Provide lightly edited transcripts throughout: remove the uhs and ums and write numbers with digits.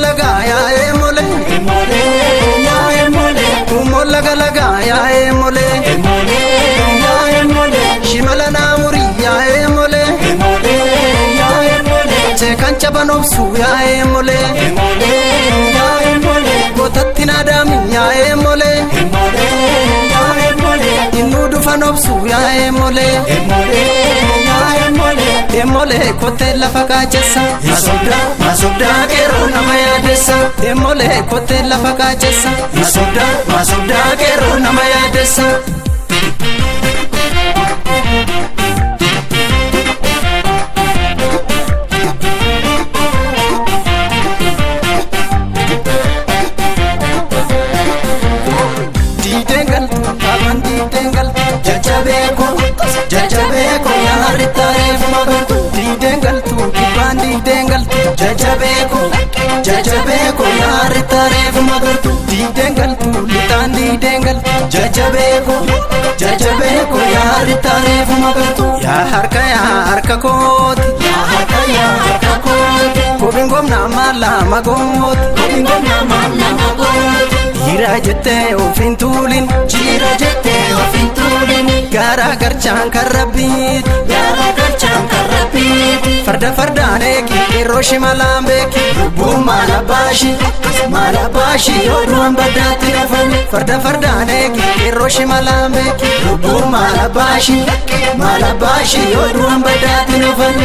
laga yaa emole Emole yaa emole. Ummoo laga laga yaa emole Emole yaa emole. Shimala naamuri yaa emole Emole yaa emole. Seekan caban obsu yaa emole Emole yaa emole. Gootatti naadaami yaa emole Emole yaa emole. Innuu dhufan obsu yaa emole Emole yaa emole. Emole kottee lafa kaachessa Masobdaa masobdaa qeerroo nama yaadessa Emole kottee lafa kaachessa Masobdaa masobdaa qeerroo nama yaadessa. Diideen galtu kaban diideen galtu jajjabeeko jajjabeeko yaarri taareef magartu diideen galtu kibbaan diideen galtu jajjabeeko jajjabeeko yaarri taareef magartu diideen galtu lixaan diideen galtu jajjabeeko jajjabeeko yaarri taareef magartu yaa harka yaa harka kooti Yaa harka yaa harka kooti. kopheen gomnaa maallaa magooti Kopheen gomnaa maallaa magooti. Jira jettee ofiin tuulin Jira jettee ofiin tuulini. garaa garchaan kan rabbiiti Gaara galchaan kan rabbiiti. Farda fardaan eegi qeerroo shimalaan beeki lubbuun maal abbaashi maal abbaashi yoo du'an baddaatti nafan farda fardaan eegi qeerroo shimalaan beeki lubbuun maal abbaashi maal abbaashi yoo du'an baddaatti nafan.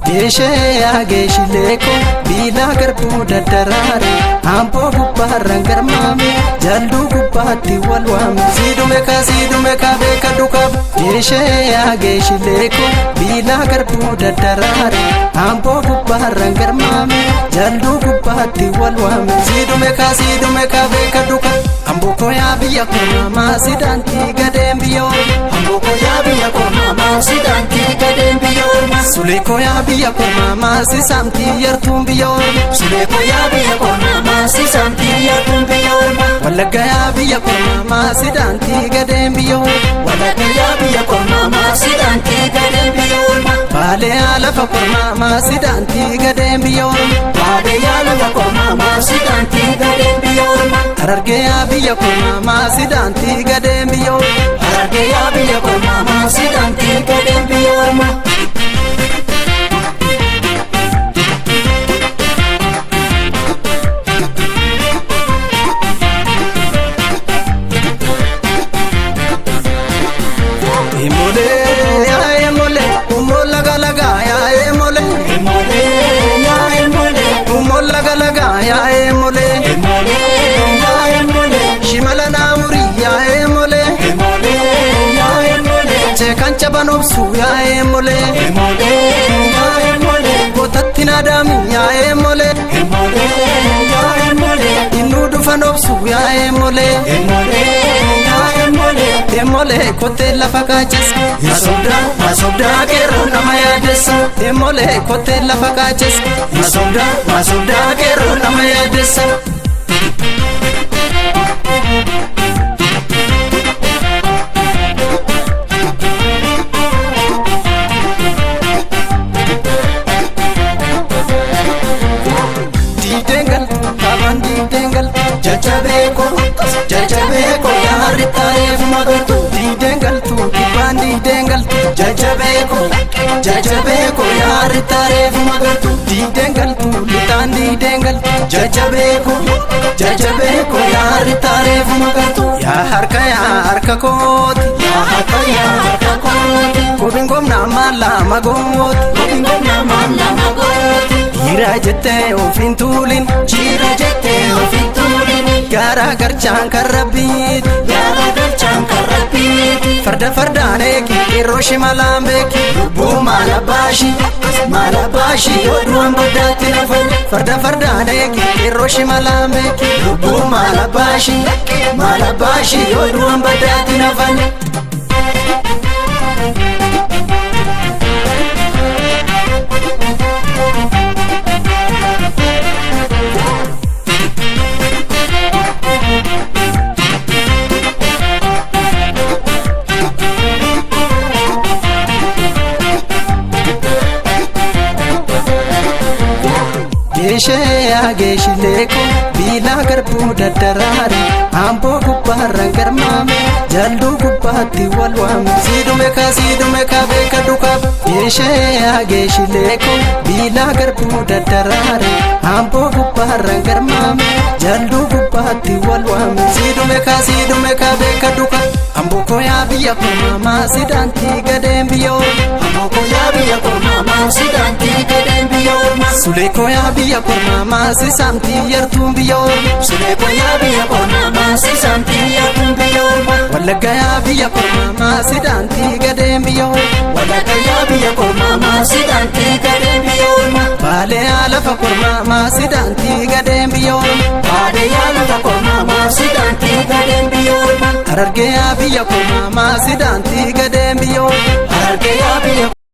Geeshee yaa geeshileeko biilaa garbuu daddaraare hamboo gubbaarraan garmaame jalluu gubbaatti wal waame siidume kaa siidume kaa beeka dukaaf geeshee yaa geeshileeko biilaa garbuu daddaraare hamboo gubbaarraan garmaame jalluu gubbaatti wal waame siidume kaa siidume kaa beeka dukaaf hamboo koyaa biyya kormaa sidaantii gadeen biyya orma Hamboo yaa biyya kormaa maasidaantii gadeen biyya ormaa. Sulee koyaa biyya kormaa maasisaamtii yartuun biyya orma Sulee yaa biyya kormaa maasisaamtii yartuun biyya ormaa. Wallagga yaa biyya kormaa maasidaantii gadeen biyya orma Wallagga yaa biyya kormaa maasidaantii gadeen biyya ormaa. Baalee yaa lafa kormaa maasidaantii gadeen biyya orma Baalee yaa lafa kormaa maasidaantii gadeen biyya ormaa. Harargee yaa biyya kormaa maasidaantii gadeen biyya orma Harargee yaa biyya kormaa maasidaantii gadeen biyya ormaa. Emolee yaa emolee umoo laga laga yaa emolee Emolee yaa emolee. umoo laga laga yaa emolee Emolee yaa emolee. shimala naamurii yaa emolee Emolee yaa emolee. Seekan caban obsu yaa emolee Emolee yaa emolee. Gootatti naadaami yaa emolee Emolee yaa emolee. Innuu dhufan obsu yaa emolee Emolee yaa emolee. Emolee kottee lafa kaachessa Masobdaa masobdaa qeerroo nama yaadessa Emolee kottee lafa kaachessa Masobdaa masobdaa qeerroo nama yaadessa. Diideen galtu kaban diideen galtu jajjabeeko jajjabeeko yaarri taareef magartu diideen galtu kibbaan diideen galtu jajjabeeko jajjabeeko yaarri taareef magartu diideen galtu lixaan diideen galtu jajjabeeko jajjabeeko yaarri taareef magartu yaa harka yaa harka kooti yaa harka yaa harka kooti. kopheen gomnaa maallaa magooti Kopheen gomnaa maallaa magooti. Jira jettee ofiin tuulin Jira jettee ofiin tuulini. garaa garchaan kan rabbiiti Gaara galchaan kan rabbiiti. Farda fardaan eegi qeerroo shimalaan beeki lubbuun maal abbaashi maal abbaashi yoo du'an baddaatti nafan farda fardaan eegi qeerroo shimalaan beeki lubbuun maal abbaashi maal abbaashi yoo du'an baddaatti nafan. Geeshee yaa geeshileeko biilaa garbuu daddaraare amboo gubbaarraan garmaame jalluu gubbaatti wal waame siidume ka siidume ka beeka duka. Geeshee yaa geeshileeko biilaa garbuu daddaraare amboo gubbaarraan garmaame jalluu gubbaatti wal waame siidume ka siidume ka beeka duka. Amboo yaa biyya kormaamaa sidaantii gadeen biyya orma. Amboo yaa biyya kormaamaa sidaantii gadeen biyya orma. Suleekoo yaa biyya kormaamaa sisaamtii yartuun biyya orma. Suleekoo yaa biyya kormaamaa sisaamtii yartuun biyya orma. Wallagga yaa biyya kormaamaa sidaantii gadeen biyya orma. Wallagga yaa biyya kormaamaa sidaantii gadeen biyya orma. Baalee yaa lafa kormaamaa sidaantii gadeen biyya orma. Baalee yaa lafa kormaamaa sidaantii gadeen biyya orma. Harargee yaa biyya kormaamaa sidaantii gadeen biyya orma.